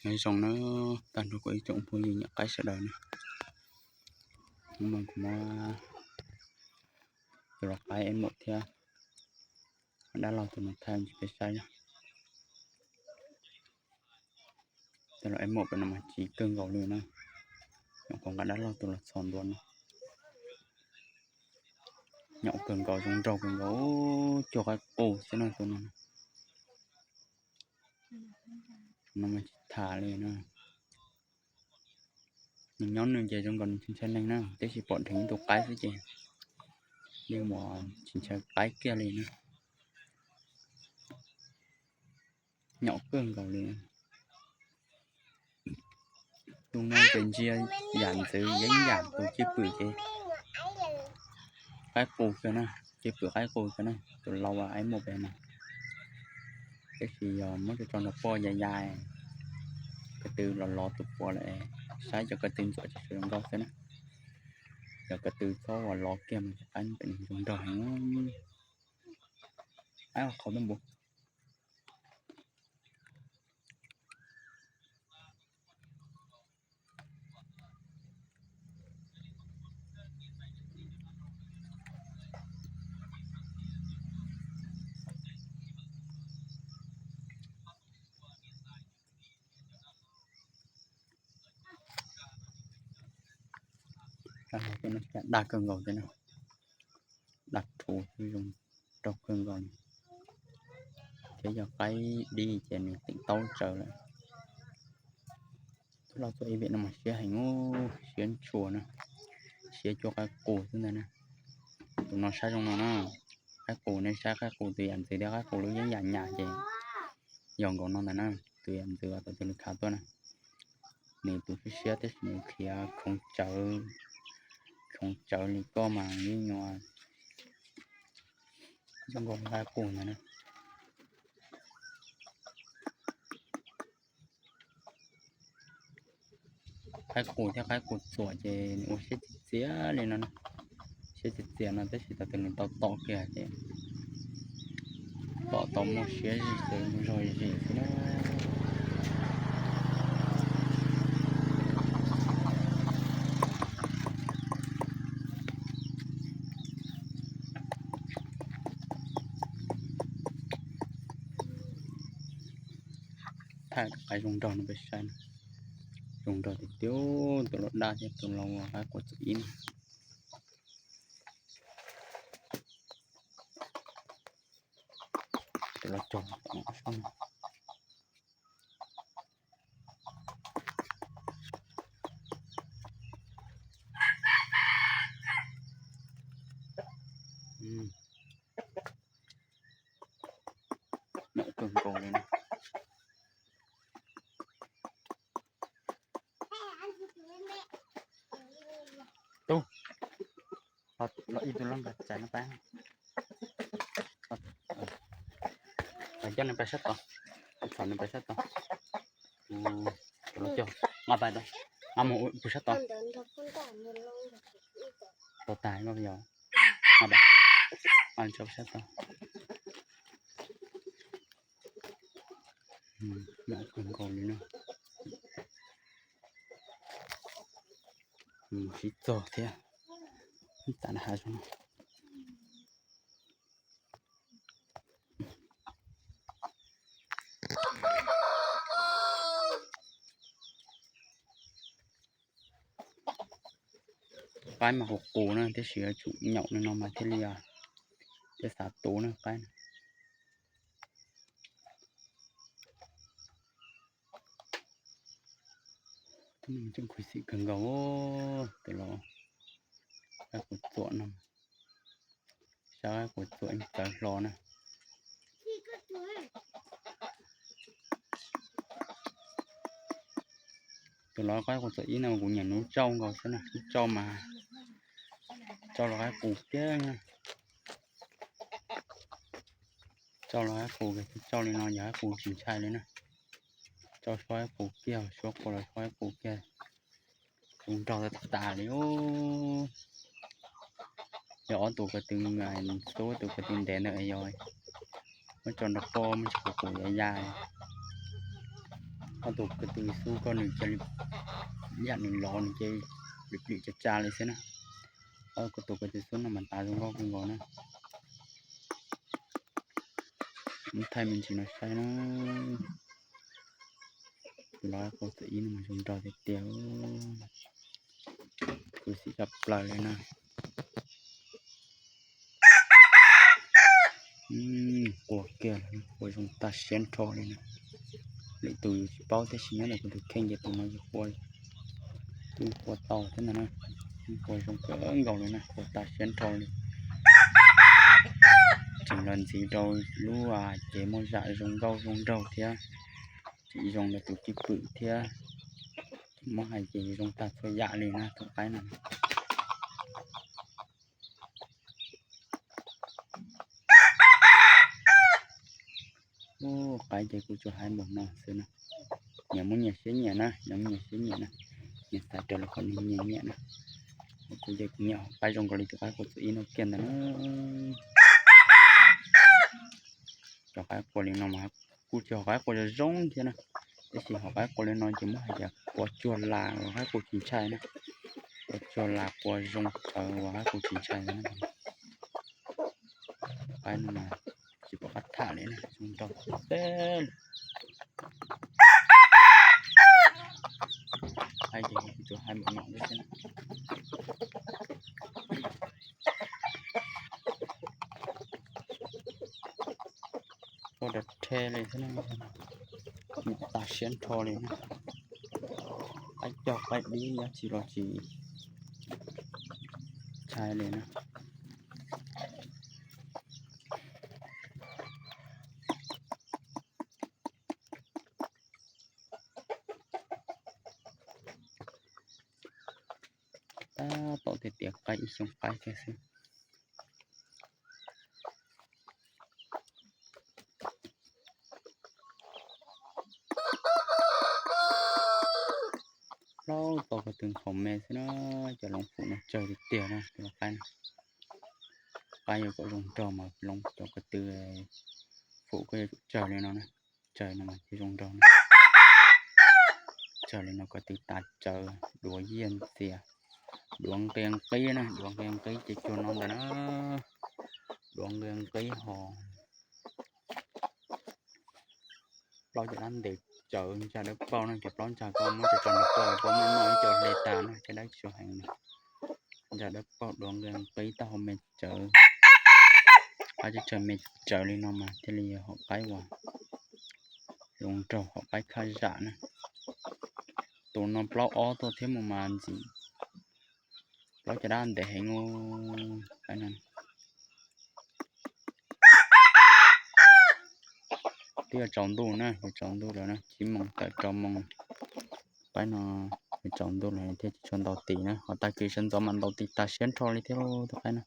Nyob zoo nawb, tag nrho kuv ib tsoom phooj ywg nyob qaib sawv daws na. Hnub no kuv muab tus lau qaib eb mom thiab dab laug tus no thaij ntsis peb saib. Tus lau eb mom pem no mas chiv kawg nkaus li na. Nyuam qhuav nqa dab laug tus los txhos ntua no. Nyom kawg nkaus, zoo nraug kawg nkaus, cuag qaib qus xwb na tus no. No mas tsis tham li na. Nws nyob nws ces zoo nkaus nws tsis ntshai neeg na, tab sis pom dheev ib tug qaib xwb ces yeej mus tsis ntshai qaib kiag li na. Nyom kawg nkaus li. Tus no ces ntsia yam ntxwv yeeb yam tus cwj pwm ces qaib qus kawg na, cwj pwm qaib qus kawg na, tus lau eb mom pem no. Tab sis yog muab tso nrog poj ya ya, ko tw los lov tus puav lawm, saib cov ko tw ntxuam tsis zoo nkauj xwb na. Yog ko tw txhob ua lov kiag mas cov qaib pem no zoo nraug heev. Qaib qhov tuaj npuv. Dag kawg nkaus thiab na, dag rhuv xwb zoo nraug kawg nkaus li. Thiab yog qaib dib ces nws teem taub tsawv lawm. Tus lau txuam ib vim no mas siab heev, siab ntshua na, siab cuag qaib qus xwb ntag na. Tus no saib zoo no na, qaib qus nej saib qaib qus tus yam ntxwv thiab qaib qus lub yeeb yam nyam ces yog nkaus no ntag na, tus yam ntxwv uas tau tus lw khav tuaj na. Nws tus siab siab tab sis nws khiav khoov tsawv, khoov tsawv li koj mas yeej yuav zoo nkaus li qaib qus ntag na. Qaib qus thiab qaib qus txuam ces nws ua siab txias txias li no, siab txias txias no tab sis thaum twg nws tau tom kiag ces tom tau muaj siab zim xwb, muaj zog zim xwb na. Thaij qaib zoo nraug no peb saib, zoo nraug tiag tiag, tus lau dab thiab tus lau qaib qus txuam ib no. Tus lau cog, nyom kawg nkaus li na. Tub, los ib tug loj nqa txais no pab, coj nws pais sab tod, thov nws pais sab tod. Los cog, nqa pais tod, nqa mus pug sab tod. Tau tas nqa yog, nqa pais, nqa sab tod. Nyom kawg nkaus li na. Sib txog thiab, ib txam na hav zoov. Qaib mas qus qus na, tab sis yuav tsum nyaum li no mas thiaj li, thiaj xav tuv na qaib na. Tseem khuv xim kawg nkaus, tus lau qaib qus txuam no, saib qaib qus txuam yeej txawv hlo na. Tus lau qaib qus txuam ib no kuv nyiam nws lub tsauj nkaus xwb na, lub tsauj mas tsauj lau qaib qus kiag na. Tsauj lau qaib qus, tsauj li no yog qaib qus tsis ntshai li na. Tsauj suab qaib qus kiag, suab qua los suab qaib qus kiag. Zoo nraug tas tas li. Yog ob tug ko tw, xub tus ko tw ntev ntawd yog muab tso nrog poj muab tsis qus qus ya ya. Ob tug ko tw xub ko nws cia li, yam nws los nws cia li plim plim tsa tsa li xwb na. Ob ko tw ko tw xub no mas tav zoo nkauj kawg nkaus na. Muab thaij me ntsis no saib na. Tus lawv qhov txwm ib no mas zoo nraug tiag tiag. Khuv xim tshaj plaws li na. Qua kiag, qua zoo tag siab nrho li na. Lwm tus yus tsis paub tab sis nyob ntawm kuv tus kheej ces tus no yus qua, yeej qua tau thiab ntag na. Yeej qua zoo kawg nkaus li na, qua tag siab nrho li. Tseem los ntxiv rau lub cev muaj zam zoo nkauj zoo nraug thiab, tseem zoo rau tus cwj pwm thiab. Muab hais ces zoo tag txhua yam li na tus qaib no. Ub, qaib ces kuv tsuas hais npaum no xwb na. Nyias muaj nyias siab nyiam na, nyias muaj nyias siab nyiam na. Nyias xav raws li qhov nyias nyiam na. Kuv ces kuv nyiam hom qaib zoo nkaus li tus qaib qua txwm ib no kiag ntag na. Cov qaib qua li no mas kuj tsis hom qaib qua zoo zoo thiab na. Tab sis hom qaib qua li no ces muab hais tias qua tsuag las los qaib qua tsis ntshai na. Qua tsuag las qua zoo tawv los qaib qua tsis ntshai na. Qaib no mas tsis pom qab tham li na, zoo nraug teb. Qaib ces kuv tsuas hais npaum no xwb na. Qua rhe rhe li thiab na, nyuam tag siab nrho li na. Qaib cog qaib dib dab tsi los tsis ntshai li na. Tab tom tias tias qaib ib xyoo qaib thiab xwb. Plaub tau ko tw nkhaus me xwb na, cov loo fum no tsawg tiag tiag na, cov qaib no. Qaib yuav kom zoo nraug mas loo cov ko tw fum koj yuav tsum tsawg li no na. Tsawg no mas thiaj zoo nraug na. Tsawg li no ko tw tas tsawv, duav yiaj ntxias, duav nqia nqib na, duav nqia nqib ces cuag no ntawd na. Duav nqia nqib ho plaub cov dab ntev tsawv ntsa dawb paug no, cov plaub ntsa ko muab tso tso nws poj puab muaj noj ib co hle tas no, cov dab tsis heev no. Ntsa dawb paug duav nqia nqib taub hau me tsawv, qaib tsawg me tsawv li no mas thiaj li yog hom qaib uas zoo nraug hom qaib khaj zam na. Tus no plaub ob tuaj thiab mus mas ntxim plaub cov dab ntev heev qaib no. Twb yuav tsaus ntuj na, yuav tsaus ntuj lawm na, tsib moos tawm rau moos. Qaib no yuav tsaus ntuj lawm thiaj tsis tshua ntaus tis na, ho tag kis sawv ntxov mas ntaus tis tas siab nrho li thiab lauj tus qaib no.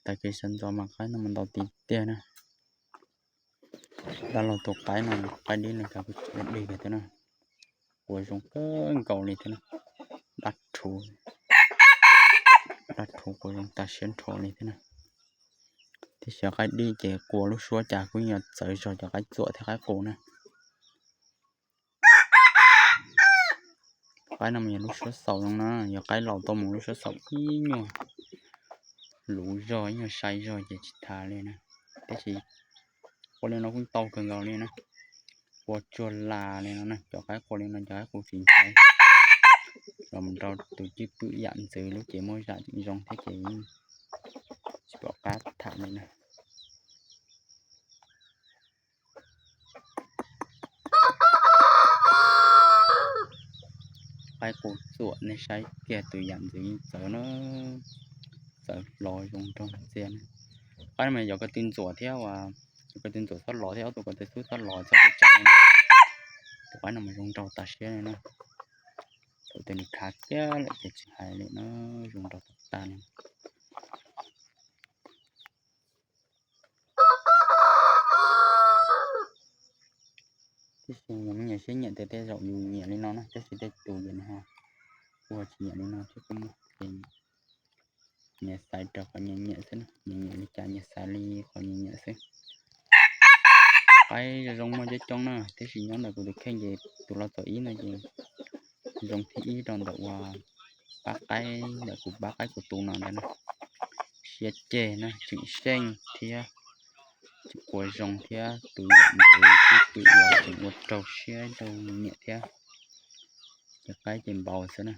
Tag kis sawv ntxov mas qaib no mas ntaus tis tiag na. Dab laug tus qaib no, qaib dib no cas kuj dig kiag thiab na. Qua zoo kawg nkaus li thiab na. Dab rhuv, dab rhuv qua zoo tas siab nrho li thiab na. Tiam sis qaib dib ces qua lub suab cas kuj yeej yuav txawv zog cov qaib txuam thiab qaib qus na. Qaib no mas yog lub suab xaus zoo na, yog qaib laus tau mus lub suab xaus ib nyuag luv zog ib nyuag sai zog ces tsis tas li na. Tab sis qua li no kuj tau kawg nkaus li na. Qua tsuag las li no na, cov qaib qua li no cov qaib qus tsis ntshai. Los mus rau tus cwj pwm yam ntxwv lub cev muaj zam tseem zoo thiab ces tsis pom qab tham li na. Qaib qus txuam nej saib kiag tus yam ntxwv yeej txawv na, txawv hlo zoo nraug ntxiag na. Qaib no mas yog ko tw ntxuam thiab, yog ko tw ntxuam txhob los thiab, ob tug ko tw xub txhob los txhob tsa tsa li. Tus qaib no mas zoo nraug tas siab li na. Thaum twg nws khav kiag lawm ces tsis hais li na, zoo nraug tas tas li. Tab sis yus muaj nyias siab nyiam tias tej zaum yus nyiam li no na, tab sis tej tus ces nws ho ua tsis nyiam li no thiab kuj muaj. Ces nyias xaiv raws qhov nyias nyiam xwb na, nyias nyiam li cas nyias xaiv li qhov nyias nyiam xwb. qaib zoo muaj coob coob na, tiam sis nyob ntawm kuv tus kheej ces tus los txom ib no ces zoo thib ib rau ntawm uas pab qaib, ntawm kuv pab qaib kuv tus no ntawd na. Siab ceg na, tseem seej thiab tseem quas zoo thiab, tus yam ntxwv tib twm los tseem ua raug siab raug nyiam thiab. Ces qaib ces npaum xwb na.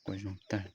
Quas zoo tag.